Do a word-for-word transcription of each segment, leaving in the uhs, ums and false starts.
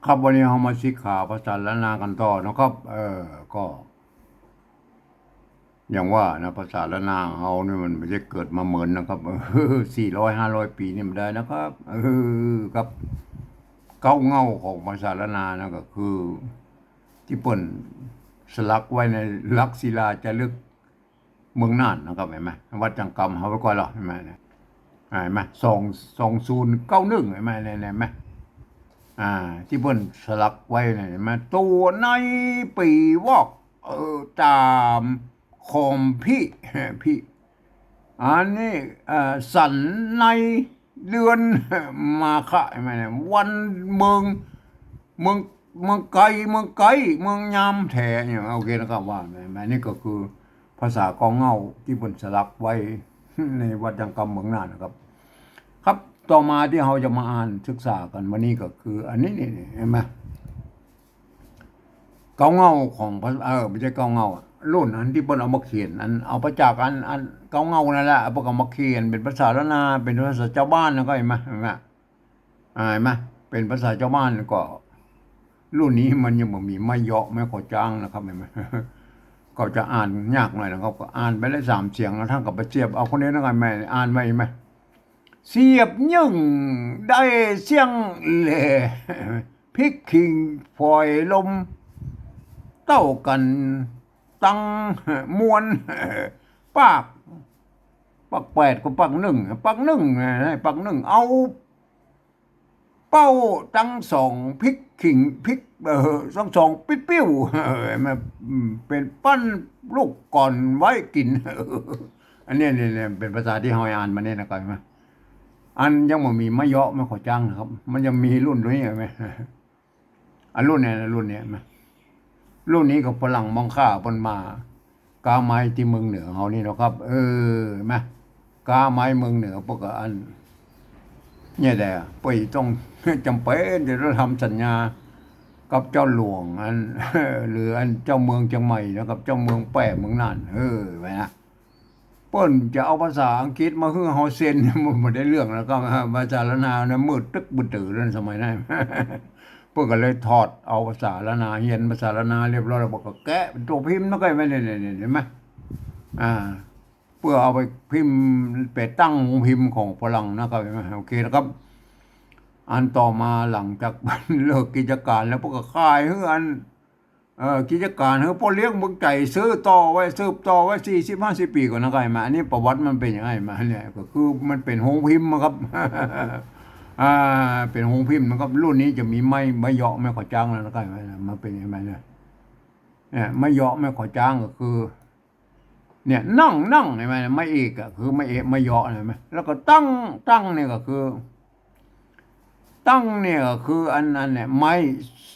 ครับ วันนี้เฮามาศึกษาภาษาล้านนากั๋นต่อนะครับ เออ ก็ อย่างว่านะ ภาษาล้านนาเฮานี่มันบ่ใจ้เกิดมาเหมินนะครับ เออ สี่ร้อยห้าร้อยปี๋นี่บ่ได้นะครับ เออ ครับ เก๊าเง้าของภาษาล้านนานะ ก็คือ ตี้เปิ้นสลักไว้ในหลักศิลาจารึกเมืองน่านนะครับ หันก่อ วัดจั่งกำเฮาไว้ก่อนลอ หันก่อ เนี่ย อ่า หันก่อ สอง สองศูนย์เก้าหนึ่ง หันก่อ เนี่ย หันก่อ อ่า ตี้เปิ้นสลักไว้เนี่ย หันก่อ ตั๋วในปี๋วอก เออ ต๋ามคอมพิ พิ อันนี้ เอ่อ สันในเดือนมาฆะ หันก่อ เนี่ย วันเมือง เมือง เมืองไก๋ เมืองไก๋ เมืองยามแท้เนี่ย โอเคนะครับ ว่า อันนี้ก็คือภาษาเก๊าเง้าตี้เปิ้นสลักไว้ในวัดจั่งกำเมืองน่านนะครับ ครับ ต่อมาตี้เฮาจะมาอ่านศึกษากั๋นวันนี้ก็คืออันนี้ นี่ นี่ หันก่อ เก๊าเง้าของภา เออ บ่ใจ้เก๊าเง้าอะ รุ่นอันตี้เปิ้นเอามาเขียน อัน เอามาจากอัน อันเก๊าเง้านั่นแหละ เปิ้นก็มาเขียนเป๋นภาษาล้านนา เป๋นภาษาจาวบ้านนะ หันก่อ หันก่อ อ่า หันก่อ เป๋นภาษาจาวบ้านก็ รุ่นนี้มันยังบ่มีไม้เยาะไม้ขอจ๊างนะครับ หันก่อ ก็จะอ่านยากหน่อยนะครับ ก็อ่านไปได้สามเสียง แล้วต้านก็ไปเสียบเอาคนเดียวนะ หันก่อ อ่านไว้ หันก่อ เสียบนึ่งได้เสี้ยงแหล่ พิกขิงฝอยลม เต้ากั๋นตังมวล ปาก ปากแปดก็ปากนึ่ง ปากนึ่งนะ ปากนึ่ง เอาเป้าตังสองพิกขิง พิก เออ ตังสองปิ๊ดปิ้ว เออ มา อืม เป๋นปั้นลูกก่อนไว้กิ๋น อันนี้ นี่ นี่เป๋นภาษาตี้เฮาอ่านมาเนี่ยนะ หันก่อ หันก่อ อันยังบ่มีไม้เยาะไม้ขอจ๊างนะครับ มันยังมีรุ่นนี้หันก่อ อันรุ่นเนี่ย รุ่นเนี่ย หันก่อ รุ่นนี้ก็ฝรั่งมองค่าเปิ้นมาก๊าไม้ตี้เมืองเหนือเฮานี่นะครับ เออ หันก่อ ก๊าไม้เมืองเหนือ เปิ้นก็อัน เนี่ยแหละ เปิ้นต้องจ๋ำเป๋นจะต้องทำสัญญากับเจ้าหลวงอัน หรืออันเจ้าเมืองเจียงใหม่นะครับ เจ้าเมืองแป้เมืองน่าน เออ หันก่อ เปิ้นจะเอาภาษาอังกฤษมาหื้อเฮาเซ็น มันบ่ได้เรื่องแล้วก็ ภาษาล้านนาเนี่ยมืดตึ๊กมืดตื้อเลยสมัยนั้น เปิ้นก็เลยถอดเอาภาษาล้านนา เฮียนภาษาล้านนาเรียบร้อยแล้ว เปิ้นก็แกะเป๋นตั๋วพิมพ์แล้วก็ หันก่อ เนี่ย เนี่ย เนี่ย หันก่อ อ่า เปื้อเอาไปพิมพ์ ไปตั้งโฮงพิมพ์ของฝรั่งนะครับ หันก่อ โอเคนะครับ อันต่อมาหลังจากเปิ้นเลิกกิจก๋านแล้ว เปิ้นก็ขายหื้ออัน เอ่อ กิจก๋านหื้อป้อเลี้ยงเมืองใจ๋ ซื้อต่อไว้ สืบต่อไว้สี่สิบห้าสิบปี๋ก่อนนะ หันก่อ อันนี้ประวัติมันเป๋นอย่างไงมาเนี่ย ก็คือมันเป๋นโฮงพิมพ์อะครับ อ่า เป๋นโฮงพิมพ์นะครับ รุ่นนี้จะมีไม้ ไม้เยาะไม้ขอจ๊างแล้วนะ หันก่อ มาเป๋นอย่างไงเนี่ย เนี่ย ไม้เยาะไม้ขอจ๊างก็คือ เนี่ย นั่ง นั่ง หันก่อ ไม้เอกอะ คือไม้เอก ไม้เยาะ หันก่อ แล้วก็ตั้ง ตั้งเนี่ยก็คือ ตั้งเนี่ยก็คืออัน อันเนี่ย ไม้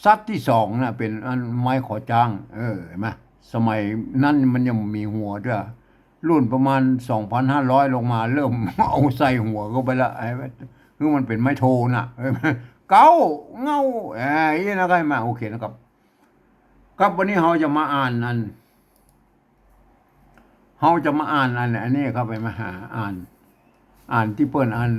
สัตว์ตี้สองน่ะ เป๋นอันไม้ขอจ๊าง เออ หันก่อ สมัยนั้นมันยังบ่มีหัวเตื้อ รุ่นประมาณสองพันห้าร้อยลงมา เริ่มเอาใส่หัวเข้าไปละ ไอ้ คือมันเป๋นไม้โทน่ะ เออ เก๊าเง้า เอ้ย นี่นะ หันก่อ โอเคนะครับ ครับ วันนี้เฮาจะมาอ่านอัน เฮาจะมาอ่านอัน อันนี้ครับ ไปมาหาอ่าน อ่านตี้เปิ้นอัน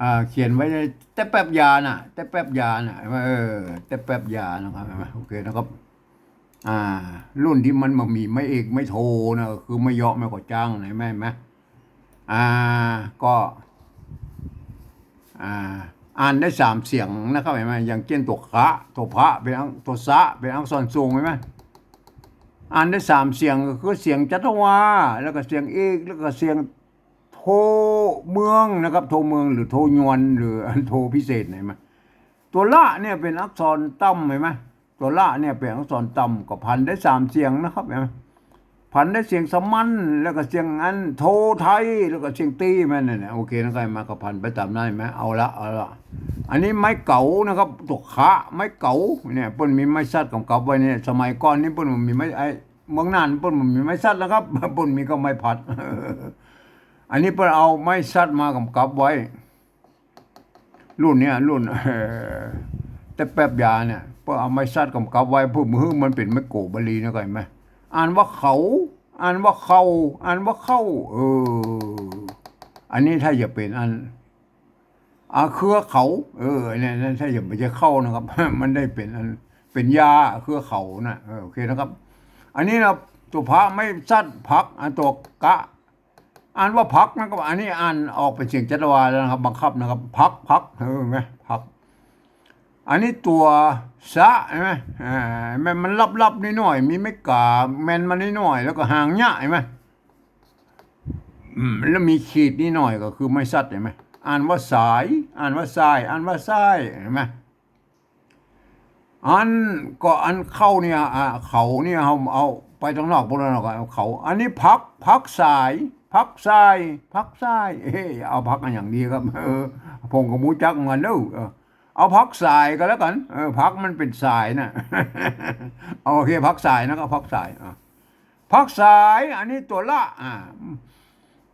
อ่า เขียนไว้ในแต๊แป๊บยาน่ะ แต๊แป๊บยาน่ะ เออ แต๊แป๊บยานะครับ โอเคนะครับ อ่า รุ่นตี้มันบ่มีไม้เอกไม้โทน่ะ ก็คือไม้เยาะไม้ขอจ๊างน่ะ หันก่อ อ่า ก็ อ่า อ่านได้สามเสียงนะครับ หันก่อ อย่างเจ้นตั๋วขะ ตั๋วผะ เป๋นอัก ตั๋วสะ เป๋นอักษรสูง หันก่อ อ่านได้สามเสียง ก็คือเสียงจัตวา แล้วก็เสียงเอก แล้วก็เสียงโทเมืองนะครับ โทเมือง หรือโทยวน หรืออันโทพิเศษ หันก่อ ตั๋วละเนี่ยเป๋นอักษรต่ำ หันก่อ ตั๋วละเนี่ยเป๋นอักษรต่ำ ก็ผันได้สามเสียงนะครับ หันก่อ ผันได้เสียงสามัญ แล้วก็เสียงอันโทไทย แล้วก็เสียงตี้ หันก่อ นั่นน่ะ โอเคนะ หันก่อ มาก็ผันไปต๋ามนั้น หันก่อ เอาละ เอาละ อันนี้ไม้เก๋านะครับ ตั๋วขะ ไม้เก๋า เนี่ย เปิ้นมีไม้สัตว์ก๋ำกับไว้เนี่ย สมัยก่อนนี่เปิ้นบ่มีไม้ ไอ้ เมืองน่านเปิ้นบ่มีไม้สัตว์นะครับ เปิ้นมีก็ไม้พัด อันนี้เปิ้นเอาไม้สัตว์มาก๋ำกับไว้ รุ่นเนี้ย รุ่น เอ่อ แต๊แป๊บยาเนี่ย เปิ้นเอาไม้สัตว์ก๋ำกับไว้ เปิ้นหื้อมันเป๋นไม้โกบาลีนะ หันก่อ หันก่อ อ่านว่าเขา อ่านว่าเขา อ่านว่าเข้า เออ อันนี้ถ้าจะเป๋นอัน อ่า เครือเขา เออ เนี่ย เนี่ย ถ้าอย่าไปใจ้เข้านะครับ มันได้เป๋นอัน เป๋นยา เครือเขาน่ะ เออ โอเคนะครับ อันนี้นะ ตั๋วผะไม้สัตว์ ผัก อ่า ตั๋วกะ อ่านว่าผักนะครับ อันนี้อ่านออกเป๋นเสียงจัตวาแล้วนะครับ บังคับนะครับ ผัก ผัก เออ เห็นไหม ผัก อันนี้ตั๋วสะ เห็นไหม อ่า มัน มันลับๆ นิดหน่อย มีไม้ก๋าแมนมานิดหน่อย แล้วก็หางเยียะ เห็นไหม อืม แล้วมีขีดนิดหน่อย ก็คือไม้สัตว์ เห็นไหม อ่านว่าสาย อ่านว่าสาย อ่านว่าสาย เห็นไหม อัน ก็อันเข้าเนี่ย อ่า เขาเนี่ย เอา เอาไปตางนอก ปู๊นแล้วก็เอาเขา อันนี้ผัก ผักสาย ผักสาย ผักสาย เฮ้ย เอาผักอันอย่างดีครับ เออ ผมก็บ่ฮู้จักเหมือนกั๋นเนาะ เออ เอาผักสายก็แล้วกั๋น เออ ผักมันเป๋นสายน่ะ เอา โอเค ผักสายนะ ก็ผักสาย อ่ะ ผักสาย อันนี้ตั๋วละ อ่า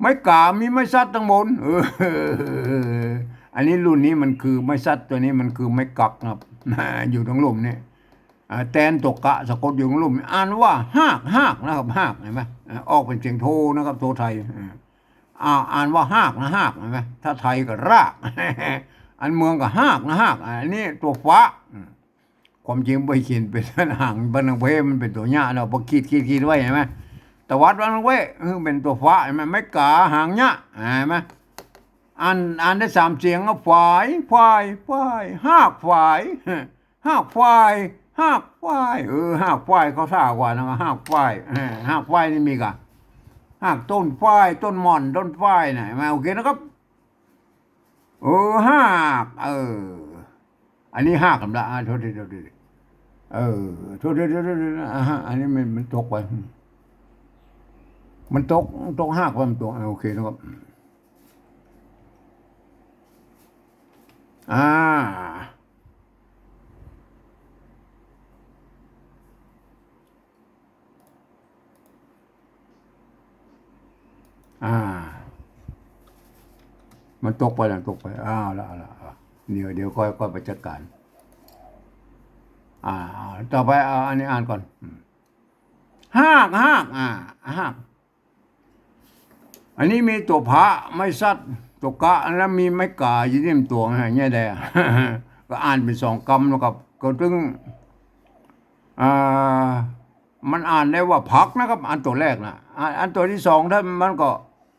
ไม้ก๋ามีไม้สัตว์ตังบน เออ อันนี้รุ่นนี้มันคือไม้สัตว์ ตั๋วนี้มันคือไม้กักนะครับ อยู่ตางลุ่มนี่ อ่า แตนตั๋วกะสะกดอยู่ตางลุ่ม อ่านว่าฮาก ฮากนะครับ ฮาก เห็นไหม อ่า ออกเป๋นเสียงโทนะครับ โทไทย อ่า อ่า อ่านว่าฮากนะ ฮาก เห็นไหม ถ้าไทยก็ราก อันเมืองก็ฮากนะ ฮาก อันนี้ตั๋วฟะ อืม ความจริงบ่เขียนเป๋นหาง บางประเภทมันเป๋นตั๋วเยียะเนาะ พอขีด ขีด ขีดไว้ เห็นไหม ตวัดวางลงไว้ เออ เป๋นตั๋วฟะ เห็นไหม ไม้ก๋าหางเยียะ เห็นไหม อ่าน อ่านได้สามเสียงก็ ฝาย ฝาย ฝาย ฮากฝาย ฮากฝาย ฮากฝาย เออ ฮากฝาย เข้าท่ากว่านะ ฮากฝาย เออ ฮากฝายนี่มีก่ะ ฮากต้นฝาย ต้นหม่อน ต้นฝายน่ะ เห็นไหม โอเคนะครับ เออ ฮาก เออ อันนี้ฮากกำละ อ่า โทษที โทษที เออ โทษที โทษที อ่าฮะ อันนี้มัน มันตกไป มันตก ตกฮากไป มันตก อ่า โอเคนะครับ อ่า อ่า มันตกไปแล้ว ตกไป เอาละ เอาละ เอาละ เดี๋ยว เดี๋ยวค่อย ค่อยไปจัดก๋าน อ่า เอา ต่อไป เอา อันนี้อ่านก่อน อืม ฮาก ฮาก อ่า ฮาก อันนี้มีตั๋วผะ ไม้สัตว์ ตั๋วกะ แล้วมีไม้ก๋าอยู่นี่มันตั๋วไง เนี่ยแหละ ก็อ่านเป๋นสองกำนะครับ ก็ตึง อ่า มันอ่านได้ว่าผักนะครับ อันตั๋วแรกน่ะ อ่า อันตั๋วตี้สอง ถ้ามันก็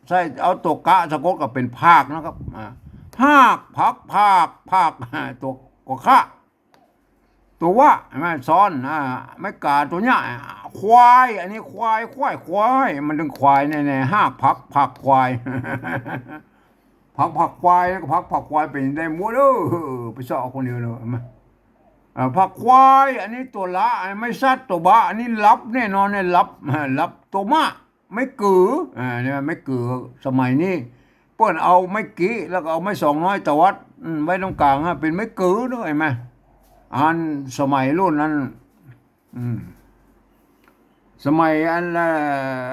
ใส่ เอาตั๋วกะสะกดก็เป๋นผากนะครับ อ่า ฮาก ผัก ผาก ผาก ตั๋วกะ ตั๋ววะ เห็นไหม ซ้อน อ่า ไม้ก๋าตั๋วเยียะ ควาย อันนี้ควาย ควาย ควาย มันตึงควายแน่ๆ ฮาก ผัก ผาก ควาย ผัก ผาก ควาย แล้วก็ผัก ผาก ควาย เป๋นได้หมด เออ ไปเซาะเอาคนเดียวเลย เห็นไหม อ่า ผาก ควาย อันนี้ตั๋วละ อันนี้ไม้สัตว์ ตั๋วบะ อันนี้ลับแน่นอนเนี่ย ลับ อ่า ลับ ตั๋วมะ ไม้กือ อ่า เนี่ย ไม้กือ สมัยนี้ เปิ้นเอาไม้กี้ แล้วก็เอาไม้สองน้อยตวัด อืม ไว้ตรงก๋างอะ เป๋นไม้กือเนาะ หันก่อ สมัยรุ่นนั้น อืม สมัยอัน เอ่อ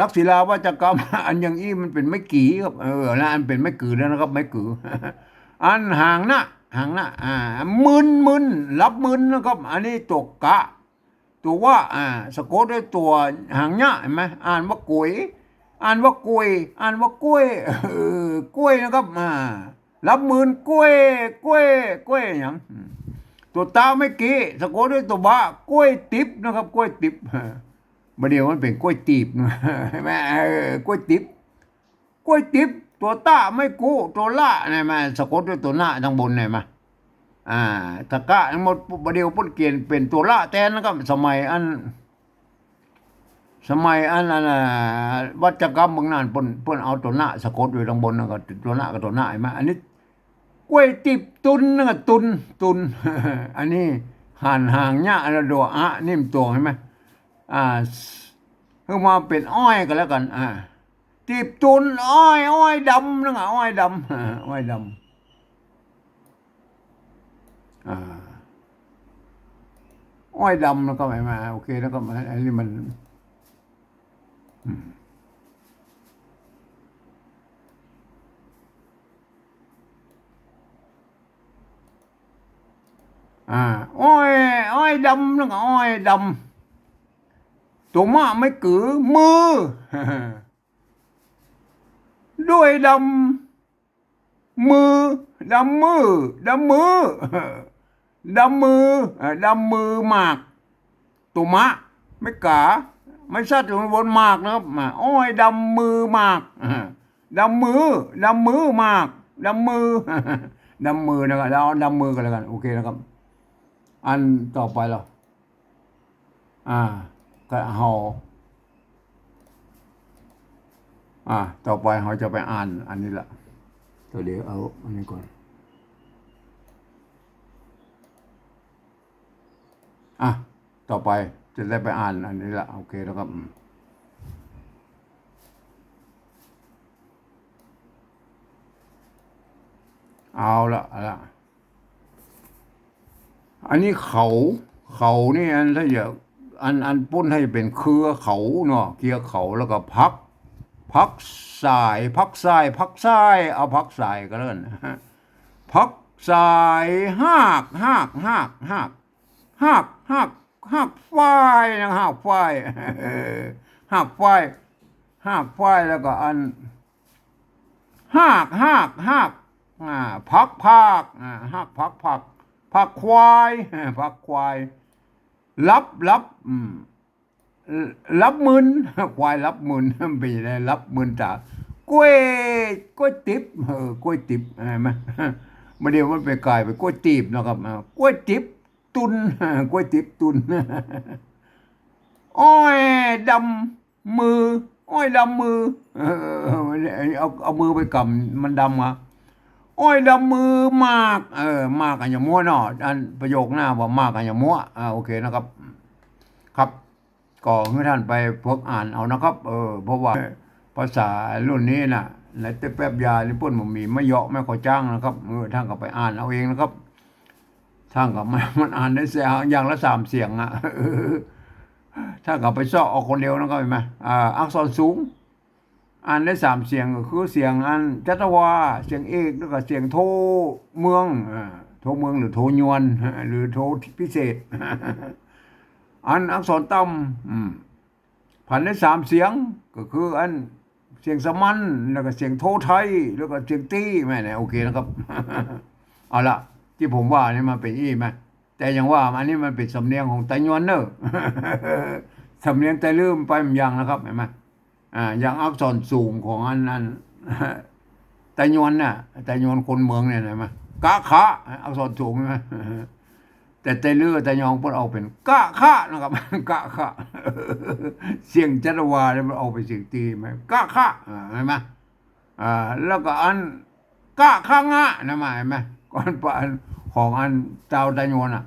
ลักษิลาวัจกรรม อันอย่างอี้มันเป๋นไม้กี้ครับ เออ นะ อันเป๋นไม้กือแล้วนะครับ ไม้กือ อันหางนะ หางนะ อ่า มึน มึน ลับมึนนะครับ อันนี้ตั๋วกะ ตั๋ววะ อ่า สะกดด้วยตั๋วหางเยียะ หันก่อ อ่านว่ากวย อ่านว่ากวย อ่านว่ากวย เออ กวยนะครับ อ่า ลับมึน กวย กวย กวยหยัง อืม ตั๋วตะไม้กี้ สะกดด้วยตั๋วบะ กวยติบนะครับ กวยติบ บ่าเดี่ยวมันเป๋นกวยตี๋บ เห็นไหม เออ กวยติบ กวยติบ ตั๋วตะไม้กู้ ตั๋วละ เนี่ย มาสะกดด้วยตั๋วนะตางบน เนี่ย มา อ่า ตะกะทั้งหมด บ่าเดี่ยวเปิ้นเปลี่ยนเป๋นตั๋วละแตนนะครับ สมัยอัน สมัยอัน อัน อ่า วัจกรรมเบิ่งนั้น เปิ้น เปิ้นเอาตั๋วนะสะกดไว้ตางบน แล้วก็ตั๋วนะกับตั๋วนะ หันก่อ อันนี้ กวยตี๋บตุน แล้วก็ตุน ตุน อันนี้หันหางเยียะ แล้วตั๋วอะ นี่มันตั๋ว หันก่อ อ่า คือมาเป๋นอ้อยก็แล้วกั๋น อ่า ตี๋บตุน อ้อย อ้อยดำ หันก่อ อ้อยดำ อ้อยดำ อ่า อ้อยดำ แล้วก็หันก่อ โอเค แล้วก็หันก่อ อันนี้มัน อืม อ่า อ้อย อ้อยดำ หันก่อ อ้อยดำ ตั๋วมะไม้กือ มือ ด้วยดำ มือ ดำมือ ดำมือ ดำมือ เอ่อ ดำมือหมาก ตั๋วมะ ไม้ก๋า ไม้สัตว์อยู่บนหมากนะครับ มา อ้อยดำมือหมาก ดำมือ ดำมือหมาก ดำมือ ดำมือนะครับ แล้วเอาดำมือกันแล้วกัน โอเคนะครับ อันต่อไปเรา อ่า ก็เฮา อ่า ต่อไปเฮาจะไปอ่านอันนี้ละ ก็เดี๋ยวเอาอันนี้ก่อน อ่ะ ต่อไปจะได้ไปอ่านอันนี้ละ โอเคนะครับ อืม เอาละ เอาละ อันนี้เขา เขานี่อันถ้าจะ อัน อันปุ้นถ้าจะเป๋นเครือเขาเนาะ เครือเขา แล้วก็ผัก ผักสาย ผักสาย ผักสาย เอาผักสายก็แล้วกัน ผักสาย ฮาก ฮาก ฮาก ฮาก ฮาก ฮาก ฮากฝ้ายนะ ฮากฝ้าย ฮากฝ้าย ฮากฝ้าย แล้วก็อัน ฮาก ฮาก ฮาก อ่า ผัก ผัก อ่า ฮาก ผัก ผัก ผักควาย ผักควาย ลับ ลับ อืม ลับมึน ควายลับมึน เป๋นไง ลับมึนต๋า กล้วย กล้วยติ๊บ เออ กล้วยติ๊บ หันก่อ บ่าเดี่ยวมันไปก๋ายเป๋นกล้วยตี๋บนะครับ อ่า กล้วยติ๊บ ตุ๊น กล้วยติ๊บตุ๊น อ้อยดำมือ อ้อยดำมือ เออ เอา เอามือไปกำ มันดำอะ อ้อยดำมือหมาก เออ หมากอะอย่ามัวเนาะ อันประโยคหน้าว่าหมากอะอย่ามัว อ่า โอเคนะครับ ครับ ก็หื้อต้านไปฝึกอ่านเอานะครับ เออ เพราะว่าภาษารุ่นนี้น่ะ ในเต๊แป๊บยานี่เปิ้นบ่มี มาเยาะมาขอจ๊างนะครับ เออ ต้านก็ไปอ่านเอาเองนะครับ ต้านก็ มัน มันอ่านได้เสียงอย่างละสามเสียงอะ ต้านก็ไปเซาะเอาคนเดียวนะครับ หันก่อ อ่า อักษรสูง อ่านได้สามเสียง ก็คือเสียงอันจัตวา เสียงเอก แล้วก็เสียงโทเมือง อ่า โทเมืองหรือโทยวน หรือโทพิเศษ อันอักษรต่ำ อืม ผันได้สามเสียง ก็คืออันเสียงสามัญ แล้วก็เสียงโทไทย แล้วก็เสียงตี้ แม่นเนี่ย โอเคนะครับ เอาละ ตี้ผมว่านี่มันเป๋นอี้แม่ แต่อย่างว่า อันนี้มันเป๋นสำเนียงของไตยวนเน่อ สำเนียงไตลื้อไปมันยังนะครับ หันก่อ อ่า อย่างอักษรสูงของอัน อัน ไตยวนน่ะ ไตยวนคนเมืองเนี่ย หันก่อ กะขะ อักษรสูง หันก่อ แต่ไตลื้อไตยองเปิ้นเอาเป๋นกะขะนะครับ กะขะ เสียงจัตวาเนี่ยมันออกเป๋นเสียงตี้ หันก่อ กะขะ อ่า หันก่อ อ่า แล้วก็อัน กะขะงะนะ หันก่อ ก่อนปะ ของอันจาวไตยวนน่ะ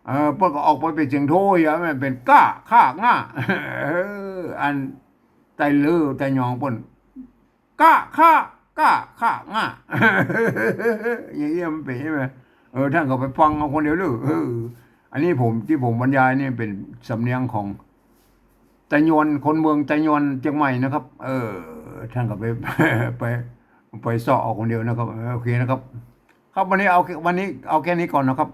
เออ เปิ้นก็ออกไปเป๋นเสียงโทเหีย มันเป๋นกะขะงะ เออ อันไตลื้อไตยองเปิ้น กะขะ กะขะงะ อย่างเงี้ยมันเป๋นใช่ไหม เออ ต้านก็ไปฟังเอาคนเดียวเน่อ เออ อันนี้ผม ตี้ผมบรรยายนี่เป๋นสำเนียงของไตยวน คนเมืองไตยวนเจียงใหม่นะครับ เออ ต้านก็ไป ไป ไปเซาะเอาคนเดียวนะครับ เออ โอเคนะครับ ครับ วันนี้เอา วันนี้เอาแค่นี้ก่อนนะครับ